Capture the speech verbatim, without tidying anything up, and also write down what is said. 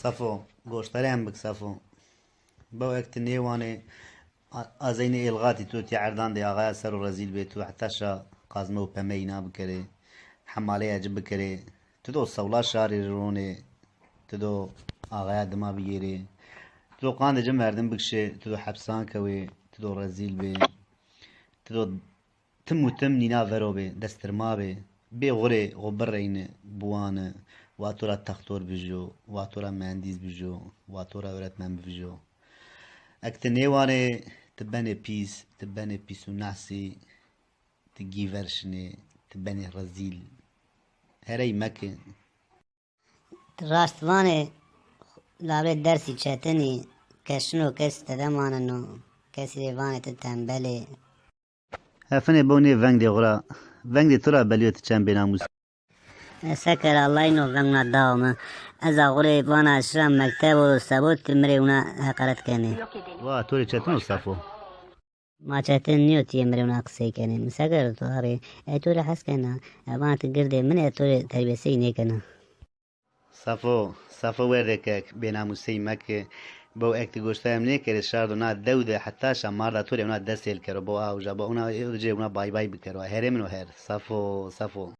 Safo, goştarê em bik Safo. Bew ek ti nêwanê, a-, a zeynê êlxatî tu tî erdan de axaya ser o rezîl bê, tu heta şa qazme û peme îna bikerê, hemalê eci bikerê. Tu do sewla şarî ronê, tu do axaya dima bigêrê. Tu do qandê ci merdim bikişê, tu do hepsan kewê, tu do rezîl bê. Tu do tim û tim nîna vero bê, destirma bê. Bê xurê xo bireyni, biwani, wa to ra textor bijo, wa to ra muhendîs bijo, wa to ra öğretmen bijo. Ek ti nêwanê, ti benê pîs, ti benê pîs û nehsî, ti gîver şinê, ti benê rezîl. Herey meke. Ti raşt vanê, labê dersî çetin î, ke şino kes tede maneno, kesî rê vanê ti tembel ê. Hefinê bew nê vengdê xwu ra. Vengdê tu ra belîyo ti çend bênamûs. E, se kera, Allay no veng wina dao mi. Ez a xwu rê vana şira mektebo, sebo ti mi rê wina heqaret kenê. Wa, to rê çetin o Safo. Ma çetin nîyo ti yê mi rê wina qisey kenê. Mi se kero to arê? E, to rê hes kena. E, vana ti girdê min ê, to rê terbîyesey nêkena. Safo, Safo werdê kek, bênamûsey meke. Bew ek ti goştarê mi nêkerê, şar do na dew de heta şa marda to rê wina dest hêl kero. Bo a uca, bo wina, e, uca wina bay bay bikero. Herê min o her. Safo, Safo.